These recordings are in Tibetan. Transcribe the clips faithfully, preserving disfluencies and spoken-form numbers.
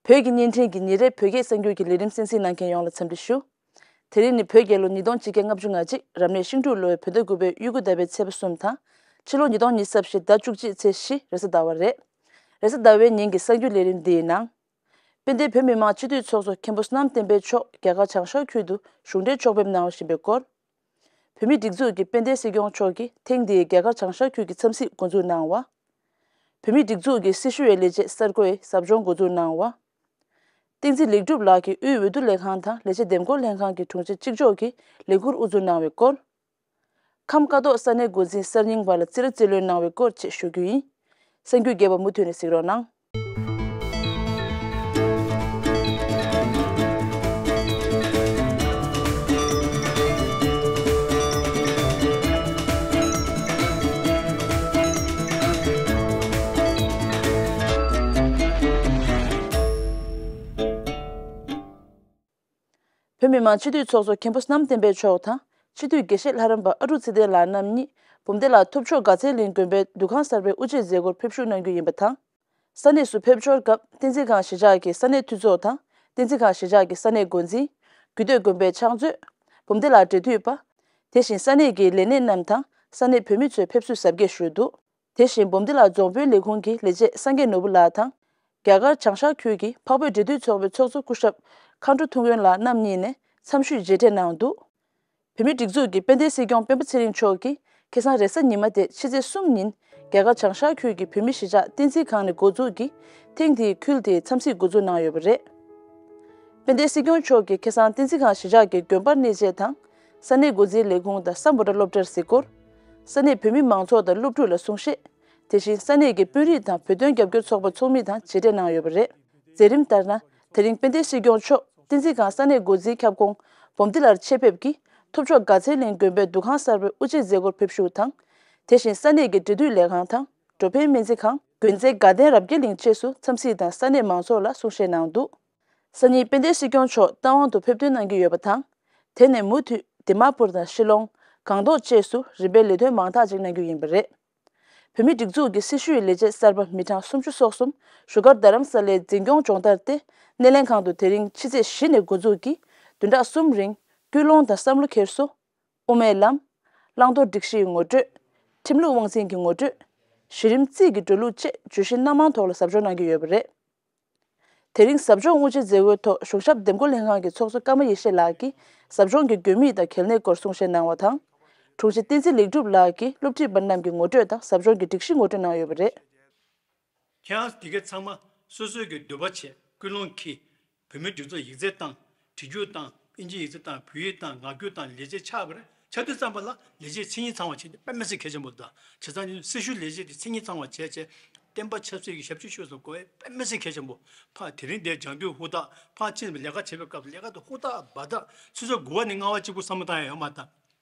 བོད་ཀྱི་བརྙན་འཕྲིན་གྱི་ཉིན་རེའི་བོད་སྐད་གསར་འགྱུར་གྱི་ལས་རིམ་གསན་གཟིགས་གནང་མཁན་ཡོངས་ལ་འཚམས་འདྲི་ཞུ། དེ་རིང་ནི་བོད་རྒྱལ་ལོ་ཉིས་སྟོང་ཆིག་བརྒྱ་ལྔ་བཅུ་ང་གཅིག་རབ་གནས་ཤིང་འབྲུག་ལོའི་བོད་ཟླ་དགུ་པའི་དབྱར་དགུན་ཟླ་བའི་ཚེས་པ་གསུམ་དང་། ཕྱི་ལོ་ཉིས་སྟོང་ཉི་ཤུ་རྩ་བཞི་ཟླ་བཅུ་གཅིག་ཚེས་བཞི་རེས་གཟའ་ཟླ་བ་རེད། རེས་གཟའ་ཟླ་བའི་ཉིན་གྱི་གསར་འགྱུར་ལས་རིམ་འདིའི་ནང་། དཔལ་ལྡན་བོད་མི་མང་སྤྱི་འཐུས་ཚོགས་གཙོ་མཁན་པོ་བསོད་ནམས་བསྟན་འཕེལ་མཆོག་རྒྱ་གར་བྱང་ཤར་ཁུལ་དུ་གཞུང་འབྲེལ་ཕྱོགས་ཕེབས་གནང་བཞིན་པའི་སྐོར། བོད་མིའི་སྒྲིག་འཛུགས་ཀྱི་དཔལ་ལྡན་སྲིད་སྐྱོང་མཆོག་གིས་ཐེངས་འདིའི་རྒྱ་གར་བྱང་ཤར་ཁུལ་གྱི་འཚམས་གཟིགས་འགོ་འཛུགས་གནང་བ། བོད་མིའི་སྒྲིག་འཛུགས་ཀྱི་སྲི་ཞུ་བའི་ལས་བྱེད་གསར་འགོད་ཟབ་སྦྱོང་འགོ་འཛུགས་གནང་བ། བསྟན་འཛིན་ལེགས་གྲུབ་ལགས་ཀྱིས་དབུས་འོས་བསྡུ་ལས་ཁང་དང་ལས་བྱེད་འདེམས་བསྐོ་ལྷན་ཁང་གི་དྲུང་ཆེ་གཅིག་ལྕོགས་ཀྱིས་ལས་འཁུར་དབུ་འཛུགས་གནང་བའི་སྐོར། ཁམས་ཀ་ཐོག་ས་གནས་འགོ་འཛིན་གསར་རྙིང་པ་ལ་རྩིས་ར་རྩིས་ལོན་གནང་བའི་སྐོར་བཅས་ཞུ་རྒྱུ་ཡིན། གསར་འགྱུར་རྒྱས་པ་མུ་མཐུད་ནས་གཟིགས་རོགས་གནང་། བོད་མི་མང་སྤྱི་འཐུས་ཚོགས་གཙོ་མཁན་པོ་བསོད་ནམས་བསྟན་འཕེལ་མཆོག་དང་སྤྱི་འཐུས་དགེ་བཤེས་ལྷ་རམས་པ་ཨ་ཀྲུག་ཚེ་བརྟན་ལགས་རྣམ་གཉིས་བུམ་སྡེ་ལ་ཐུབ་མཆོག་དགའ་ཚལ་གླིང་དགོན་པའི་འདུ་ཁང་གསར་པའི་དབུ་འབྱེད་མཛད་སྒོར་ཕེབས་ཞུགས་གནང་རྒྱུ་ཡིན་པ་དང་། ས་གནས་སུ་ཕེབས་འབྱོར་སྐབས་བསྟན་འཛིན་ཁང་གཞིས་ཆགས་ཀྱི་ས་གནས་འཐུས་ཚོགས་དང་བསྟན་འཛིན་ཁང་གཞིས་ཆགས་ཀྱི་ས་གནས་འགོ་འཛིན། རྒྱུད་སྟོད་དགོན་པའི་ཕྱག་མཛོད། བུམ་སྡེ་ལ་འབྲེལ་མཐུད་པ། དེ་བཞིན་ས་གནས་ཀྱི་ལས་སྣེ་རྣམས་དང་ས་གནས་བོད་མི་ཚོས་ཕེབས་བསུ་གཟབ་རྒྱས་ཞུས་འདུག་དེ་བཞིན་བུམ་སྡེ་ལ་རྫོང་དཔོན་ལས་ཁུངས་ཀྱི་ལས་བྱེད་སངས་རྒྱས་ནོར་བུ་ལགས་དང་། རྒྱ་གར་བྱང་ཤར་ཁུལ་གྱི་འཕགས་བོད་འབྲེལ་མཐུད་ཚོགས་པའི་ཚོགས་གཙོ་སྐུ་ཞབས་མཁའ་འགྲོ་ཐུགས་མགོན་ལགས་རྣམ་གཉིས་ནས་འཚམས་ཞུས་མཇལ་འཕྲད་གནང་འདུག་བོད་མིའི་སྒྲིག་འཛུགས་ཀྱི་དཔལ་ལྡན་སྲིད་སྐྱོང་སྤེན་པ་ཚེ་རིང་མཆོག་གིས་ཁ་སང་རེས་གཟའ་ཉི་མ་སྟེ་ཕྱི་ཚེས་གསུམ་ཉིན་རྒྱ་གར་བྱང་ཤར་ཁུལ་གྱི་བོད་མི་གཞིས་ཆགས་བསྟན་འཛིན་ཁང་ནས་འགོ་འཛུགས་ཀྱིས་ཐེངས་འདིའི་ཁུལ་དེའི་འཚམས་གཟིགས་འགོ་འཛུགས་གནང་ཡོད་པ་རེད། དཔལ་ལྡན་སྲིད་སྐྱོང་མཆོག་གིས་ཁ་སང་བསྟན་འཛིན་ཁང་གཞིས་ཆགས་ཀྱི་དགོན་པར་གནས་མཇལ་དང་། ས་གནས་འགོ་འཛིན་ལས་ཁུངས་དང་སམ་བྷོ་ཊ་སློབ་གྲྭར་གཟིགས་སྐོར། ས་གནས་བོད་མི་མང་ཚོགས་དང་སློབ་ཕྲུག་ལ་གསུང་བཤད། དེ་བཞིན་ས་གནས་ཀྱི་དཔོན་རིགས་དང་བོད་དོན་རྒྱབ་སྐྱོར་ཚོགས་པ་ཚོགས་མི་དང་མཇལ་འཕྲད་གནང་ཡོད་པ་རེད། མཛད་རིམ་ལྟར་ན། དེ་རིང་དཔལ་ལྡན་སྲིད་སྐྱོང་མཆོག་བསྟན་འཛིན་ཁང་ས་གནས་འགོ་འཛིན་ཁྱབ་ཁོངས་བུམ་སྡེ་ལར་ཆེད་ཕེབས་ཀྱིས་ཐུབ་མཆོག་དགའ་ཚལ་གླིང་དགོན་པའི་འདུ་ཁང་གསར་པའི་དབུ་འབྱེད་མཛད་སྒོར་ཕེབས་ཞུགས་དང་། དེ་བཞིན་ས་གནས་ཀྱི་འབྲེལ་མཐུད་ལས་ཁང་དང་འགྲོ་ཕན་སྨན་རྩིས་ཁང་། དགོན་རྩེ་དགའ་ལྡན་རབ་རྒྱས་གླིང་བཅས་སུ་འཚམས་གཟིགས་དང་ས་གནས་མང་ཚོགས་ལ་གསུང་བཤད་གནང་འདུག་སང་ཉིན་དཔལ་ལྡན་སྲིད་སྐྱོང་མཆོག་རྟ་དབང་དུ་ཕེབས་ཐོན་གནང་གི་ཡོད་པ་དང་། དེ་ནས་མུ་མཐུད་དི་མ་པུར་དང་ཤི་ལོང་། སྒང་ཏོག་བཅས་སུ་རིམ་པས་ལས་དོན་མང་དག་ཅིག་གནང་རྒྱུ་ཡིན་པ་རེད། བོད་མིའི་སྒྲིག་འཛུགས་ཀྱི་སྲི་ཞུའི་ལས་བྱེད་གསར་པ་མི་གྲངས་སུམ་ཅུ་སོ་གསུམ་བཞུགས་སྒར་རྡ་རམ་ས་ལའི་འཛིན་སྐྱོང་སྦྱོང་བརྡར་ལྟེ་སྣེ་ལེན་ཁང་དུ་དེ་རིང་ཕྱི་ཚེས་བཞི་ནས་འགོ་འཛུགས་ཀྱིས་བདུན་ཕྲག་གསུམ་རིང་ཀུན་སློང་དང་བསམ་བློ་འཁྱེར་སོ། དབུ་མའི་ལམ། བླང་དོར་སྒྲིག་གཞིའི་ངོ་སྤྲོད། ཁྲིམས་ལུགས་དབང་འཛིན་གྱི་ངོ་སྤྲོད། གཞི་རིམ་རྩིས་ཀྱི་འགྲོ་ལུགས་བཅས་བརྗོད་གཞི་སྣ་མང་ཐོག་ལ་ཟབ་སྦྱོང་གནང་གི་ཡོད་པ་རེད། དེ་རིང་ཟབ་སྦྱོང་དབུ་འབྱེད་མཛད་སྒོའི་ཐོག་གཞུང་ཞབས་འདེམས་བསྐོ་ལྷན་ཁང་གི་ཚོགས་གཙོ་ཀརྨ་ཡེ་ཤེས་ལགས་ཀྱིས་ཟབ་སྦྱོང་གི་དགོས་དམིགས་དང་གལ་གནད་སྐོར་གསུང་བཤད་གནང་བ་དང་། དྲུང་ཆེ་བསྟན་འཛིན་ལེགས་གྲུབ་ལགས་ཀྱིས་སློབ་ཁྲིད་པ་རྣམས་ཀྱི་ངོ་སྤྲོད་དང་ཟབ་སྦྱོང་གི་སྒྲིག་གཞི་ངོ་སྤྲོད་གནང་ཡོད་པ་རེད། ཁྱེད་རང་འདི་གའི་ཚང་མ་སོ་སོའི་གི་འདོད་པ་བྱས་ཀུན་སློང་འཁྱེར། བོད་མིའི་སྒྲིག་འཛུགས་ཡིག་ཚད་བཏང་། བྲིས་རྒྱུགས་བཏང་། ཨིན་ཇིའི་ཡིག་ཚད་བཏང་། བོད་ཡིག་བཏང་། ངག་རྒྱུགས་བཏང་། ལས་བྱེད་ཆགས་པ་རེད། ཆགས་དུས་ཙམ་པ་ལ་ལས་བྱེད་མཚན་ཉིད་ཚང་བ་བྱེད་དེ་དཔེ་མི་སྲིད་གལ་ཆེན་པོ་རེད། བྱས་ཙང་སྲི་ཞུ་ལས་བྱེད་དེ་མཚན་ཉིད་ཚང་བ་བྱས་བྱས། བསྟན་པ་ཆབ་སྲིད་ཀྱི་ཞབས་ཕྱི་ཞུ་སོགས་དགོས་པ་དཔེ་མི་སྲིད་གལ་ཆེན་པོ། ཕ་དེ་རིང་འདིར་སྦྱང་དུས་ཧུར་ཐག་ཕ་ཕྱིན་ལས་ཀ་བྱེད་པའི་སྐབས་ལས་ཀ་དེ་ཧུར་ཐག་འབད་ཐག་ཆུ་ཚོད་དགུ་པ་ནས་ལྔ་པ་གཅིག་པུ་བསམ་བློ་བཏང་ཡ་ཡོད་མ་རེད།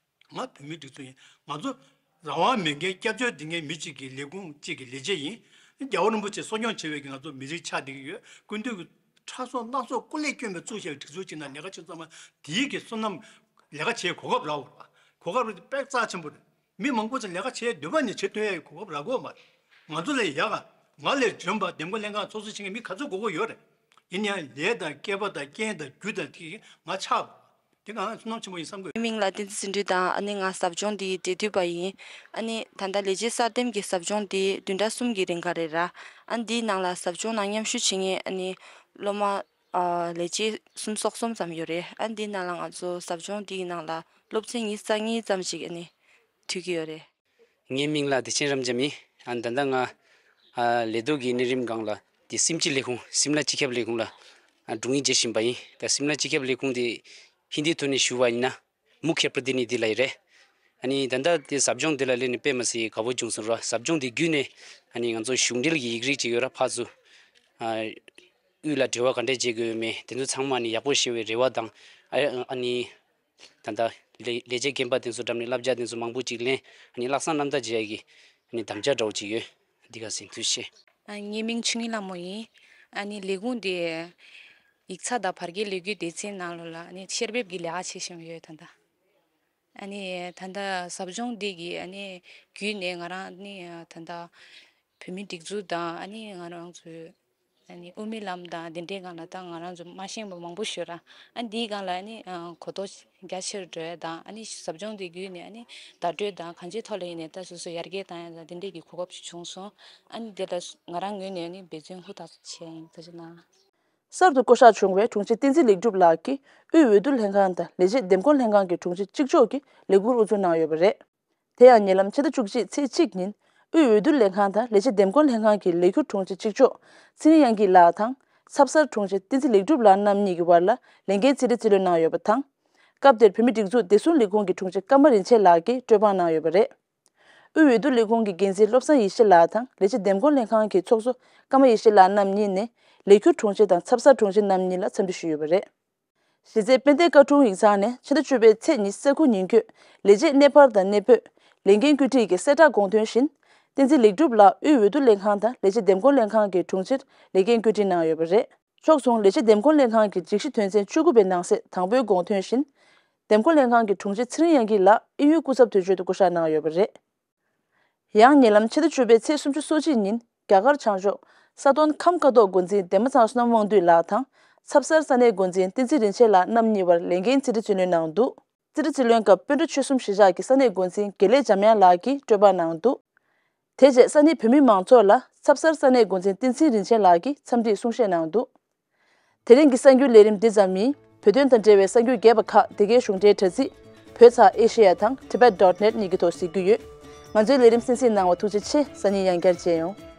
ང་བོད་མིའི་སྒྲིག་འཛུགས་ཡིན། ང་ཚོ་རང་དབང་མེད་མཁན་སྐྱབས་བཅོལ་སྡོད་མཁན་མི་གཅིག་གི་ལས་ཁུངས་གཅིག་གི་ལས་བྱེད་ཡིན། རྒྱལ་བ་རིན་པོ་ཆེ་གསོ་སྐྱོང་བྱེད་པའི་གི་ང་ཚོ་མི་རིགས་ཆགས་བསྡད་ཀྱི་ཡོད། སྐུ་མདུན་གྱི་ཁྲག་སོགས་རྣག་སོགས་སྐུ་ལས་བསྐྱོན་པའི་བཙུགས་བཞག་པའི་སྒྲིག་འཛུགས་གཅིག་ནང་ལས་ཀ་བྱེད་ཙམ་པ་དེའི་གི་བསོད་ནམས་ལས་ཀ་བྱེད་གོ་སྐབས་རག་འོ་ར། གོ་སྐབས་རག་དེ་དཔེ་རྩ་ཆེན་པོ་རེད། མི་མང་པོ་ཅིག་ལས་ཀ་བྱེད་འདོད་པ་ནི་བྱེད་ཐུབ་ཡ་ཡི་གོ་སྐབས་རག་གོ་མ་རེད། ང་ཚོ་ལས་ཡག་ག་ང་ལས་འཇོན་པ་འདེམས་བསྐོ་ལྷན་ཁང་ཚོགས་གཙོ་བྱེད་མཁན་མི་ག་ཚོད་དགོས་མཁོ་ཡོད་རེད། ཡིན་ཡང་ལས་དང་སྐལ་པ་དང་རྐྱེན་དང་རྒྱུ་དང་དེ་ང་ཆགས། དེ་གང་བསོད་ནམས་ཆེན་པོ་ཡིན་བསམ་གི། ངའི་མིང་ལ་བསྟན་འཛིན་ཚེ་སྒྲོན་དང་ཨ་ནི་ང་ཟབ་སྦྱོང་འདིའི་འབྲེལ་མཐུད་པ་ཡིན། ཨ་ནི་ད་ལྟ་ལས་བྱེད་གསར་འདེམས་ཀྱི་ཟབ་སྦྱོང་འདི་བདུན་ཕྲག་གསུམ་གྱི་རིང་ག་རེ་ར། ཨ་ནི་འདིའི་ནང་ལ་ཟབ་སྦྱོང་ནང་མཉམ་ཞུགས་བྱེད་མཁན་ཨ་ནི་སློབ་མ་ཨ་ལས་བྱེད་སུམ་ཅུ་སོ་གསུམ་ཙམ་ཡོད་རེད། ཨ་ནི་འདིའི་ནང་ལ་ང་ཚོ་ཟབ་སྦྱོང་འདིའི་ནང་ལ་སློབ་ཚན་ཉི་ཤུ་རྩ་གཉིས་ཙམ་ཞིག་ཨ་ནི་འཐུས་ཀྱི་ཡོད་རེད། ངའི་མིང་ལ་བདེ་ཆེན་རབ་འབྱམས་ཡིན། ཨ་ནི་ད་ལྟ་ང་ཨ་ལས་ཐོག་གི་གནས་རིམ་སྒང་ལ་དེ་སིམ་སྤྱི་ལས་ཁུངས་སིམ་ལ་སྤྱི་ཁྱབ་ལས་ཁུངས་ལ་ཨ་དྲུང་ཡིག་བྱེད་བཞིན་པ་ཡིན། ད་སིམ་ལ་སྤྱི་ཁྱབ་ལས་ཁུངས་དེ་ཧིན་དིའི་ཐོག་ནས་ཞུ་བ་ཡིན་ན་མུ་ཁྱ་པྲ་ཏི་ནི་དྷི་ལབ་ཡ་རེད། ཨ་ནི་ད་ལྟ་དེ་ཟབ་སྦྱོང་དེ་ལ་སླེབས་ནས་དཔེ་མི་སྲིད་དགའ་པོ་བྱུང་སོང་ར། ཟབ་སྦྱོང་དེ་བརྒྱུད་ནས་ཨ་ནི་ང་ཚོ་གཞུང་འབྲེལ་གྱི་ཡིག་རིགས་ཅིག་ཡོད་ར། ཕར་ཚུར་ཨ་དབུས་ལ་འབྲེལ་བ་ག་འདྲས་བྱེད་དགོས་ཡོད་མེད་དེ་ཚོ་ཚང་མ་ཨ་ནི་ཡག་པོ་ཤེས་པའི་རེ་བ་དང་ཨ་ཨ་ནི། ད་ལྟ་ལས་ལས་བྱེད་རྒན་པ་དེ་ཚོ་འགྲམ་ནས་བསླབ་བྱ་དེ་ཚོ་མང་པོ་ཅིག་ལེན། ཨ་ནི་ལྷག་བསམ་རྣམ་དག་བྱེད་ཡ་གི་ཨ་ནི་དམ་བཅའ་འདྲ་བོ་ཅིག་ཡོད། འདི་ག་ཟིན་ཐུགས་རྗེ་ཆེ། ཨ་ངའི་མིང་ཆོས་ཉིད་ལྷ་མོ་ཡིན། ཨ་ནི་ལས་ཁུངས་དེ་ཡིག་ཚགས་དང་བར་བརྒལ་ལས་འགུལ་སྡེ་ཚན་ནང་ལོགས་ལ་ཨ་ནི་བཤེར་འབེབས་ཀྱི་ལས་ཀ་བྱེད་བཞིན་ཡོད་ད་ལྟ། ཨ་ནི་ད་ལྟ་ཟབ་སྦྱོང་འདི་གི་ཨ་ནི་བརྒྱུད་ནས་ང་རང་ཨ་ནི་ད་ལྟ་བོད་མིའི་སྒྲིག་འཛུགས་དང་ཨ་ནི་ང་རང་ཚོའི་ ཨ་ནི་དབུ་མའི་ལམ་དང་དེ་འདྲའི་སྒང་ལ་ད་ང་རང་ཚོ་མ་ཤེས་པ་མང་པོ་ཞིག་ཡོད་ར། ཨ་ནི་འདིའི་སྒང་ལ་ཨ་ནི་ཨ་གོ་རྟོགས་རྒྱ་ཆེར་འགྲོ་ཡ་དང་། ཨ་ནི་ཟབ་སྦྱོང་དེ་བརྒྱུད་ནས་ཨ་ནི་བརྡ་སྤྲོད་དང་གང་ཅིའི་ཐོག་ལ་ཡིན་ནའི་ད་སོ་སོ་ཡར་རྒྱས་བཏང་ཡ་དང་དེ་འདྲའི་གི་གོ་སྐབས་ཤིག་བྱུང་སོང་། ཨ་ནི་དེ་ལ་ང་རང་ངོས་ནས་ཨ་ནི་འབད་བརྩོན་ཧུར་ཐག་བྱས་ཡིན། ཐུགས་རྗེ་གནང་། གསར་དུ་བསྐོ་གཞག་བྱུང་བའི་དྲུང་ཆེ་བསྟན་འཛིན་ལེགས་གྲུབ་ལགས་ཀྱིས་དབུས་འོས་བསྡུ་ལྷན་ཁང་དང་ལས་བྱེད་འདེམས་བསྐོ་ལྷན་ཁང་གི་དྲུང་ཆེ་གཅིག་ལྕོགས་ཀྱིས་ལས་འཁུར་དབུ་འཛུགས་གནང་ཡོད་པ་རེད། དེ་ཡང་ཉེ་ལམ་ཕྱི་ཟླ་བཅུ་གཅིག་ཚེས་གཅིག་ཉིན་དབུས་འོས་བསྡུ་ལྷན་ཁང་དང་ལས་བྱེད་འདེམས་བསྐོ་ལྷན་ཁང་གི་ལས་འཁུར་དྲུང་ཆེ་གཅིག་ལྕོགས་ཚེ་རིང་དབྱངས་སྐྱིད་ལགས་དང་། ཚབ་གསར་དྲུང་ཆེ་བསྟན་འཛིན་ལེགས་གྲུབ་ལགས་རྣམ་གཉིས་ཀྱི་བར་ལ་ལས་འགན་རྩིས་སྤྲོད་རྩིས་ལེན་གནང་ཡོད་པ་དང་། སྐབས་དེར་བོད་མིའི་སྒྲིག་འཛུགས་བདེ་སྲུང་ལས་ཁུངས་ཀྱི་དྲུང་ཆེ་ཀརྨ་རིན་ཆེན་ལགས་ཀྱིས་སྤྲོད་དཔང་གནང་ཡོད་པ་རེད། དབུས་འོས་བསྡུ་ལས་ཁུངས་ཀྱི་འགན་འཛིན་བློ་བཟང་ཡེ་ཤེས་ལགས་དང་ལས་བྱེད་འདེམས་བསྐོ་ལྷན་ཁང་གི་ཚོགས་གཙོ་ཀརྨ་ཡེ་ཤེས་ལགས་རྣམ་གཉིས་ནས་ལས་འཁུར་དྲུང་ཆེ་དང་ཚབ་གསར་དྲུང་ཆེ་རྣམ་གཉིས་ལ་འཚམས་འདྲི་ཞུས་ཡོད་པ་རེད། གཞི་རྩའི་དཔལ་ལྡན་བཀའ་དྲུང་ཡིག་ཚང་ནས་ཕྱི་ཟླ་བཅུ་པའི་ཚེས་ཉི་ཤུ་རྩ་དགུ་ཉིན་འཁོད་ལས་བྱེད་གནས་སྤར་དང་གནས་སྤོས་ལས་འགན་བཀོད་སྒྲིག་གི་གསལ་བསྒྲགས་དགོངས་དོན་བཞིན། བསྟན་འཛིན་ལེགས་གྲུབ་ལགས་དབུས་འོས་བསྡུ་ལྷན་ཁང་དང་ལས་བྱེད་འདེམས་བསྐོ་ལྷན་ཁང་གི་དྲུང་ཆེར་ལས་འགན་བཀོད་སྒྲིག་གནང་ཡོད་པ་རེད། ཕྱོགས་མཚུངས་ལས་བྱེད་འདེམས་བསྐོ་ལྷན་ཁང་གི་སྒྲིག་གཞི་དོན་ཚན་བཅུ་དགུ་པའི་ནང་གསེས་དང་པོའི་དགོངས་དོན་བཞིན། འདེམས་བསྐོ་ལྷན་ཁང་གི་དྲུང་ཆེ་ཚེ་རིང་དབྱངས་སྐྱིད་ལགས་དབྱིན་ཡུལ་སྐུ་ཚབ་དོན་གཅོད་དུ་བསྐོ་གཞག་གནང་ཡོད་པ་རེད། ཡང་ཉེ་ལམ་ཕྱི་ཟླ་བཅུ་པའི་ཚེས་སུམ་ཅུ་སོ་གཅིག་ཉིན་རྒྱ་གར་བྱང་ཕྱོགས་ས་དོན་ཁམས་ཀ་ཐོག་འགོ་འཛིན་འདན་མ་ཚང་བསོད་ནམས་དབང་འདུས་ལགས་དང་ཚབ་གསར་ས་གནས་འགོ་འཛིན་བསྟན་འཛིན་རིན་ཆེན་ལགས་རྣམ་གཉིས་བར་ལས་འགན་རྩིས་སྤྲོད་རྩིས་ལེན་གནང་འདུག་རྩིས་སྤྲོད་རྩིས་ལེན་སྐབས་སྤུན་ཟླ་ཆོལ་གསུམ་གཞིས་ཆགས་ཀྱི་ས་གནས་འགོ་འཛིན་དགེ་ལེགས་འཇམ་དབྱངས་ལགས་ཀྱིས་སྤྲོད་དཔང་གནང་འདུག་དེ་རྗེས་ས་གནས་བོད་མི་མང་ཚོགས་ལ་ཚབ་གསར་ས་གནས་འགོ་འཛིན་བསྟན་འཛིན་རིན་ཆེན་ལགས་ཀྱིས་འཚམས་འདྲིའི་གསུང་བཤད་གནང་འདུག་དེ་རིང་གི་གསར་འགྱུར་ལས་རིམ་འདི་ཙམ་ཡིན། བོད་དོན་དང་འབྲེལ་བའི་གསར་འགྱུར་རྒྱས་པ་ཁག་འདི་གའི་གཞུང་འབྲེལ་དྲ་ཚིགས་བོད་ཚགས་ཨེ་ཤེ་ཡ་དང་tibet dot net གཉིས་ཀྱི་ཐོག་གཟིགས་རྒྱུ་ཡོད། ང་ཚོའི་ལས་རིམ་གསན་གཟིགས་གནང་བ་ཐུགས་རྗེ་ཆེ། སང་ཉིན་ཡང་བསྐྱར་མཇལ་ཡོང་།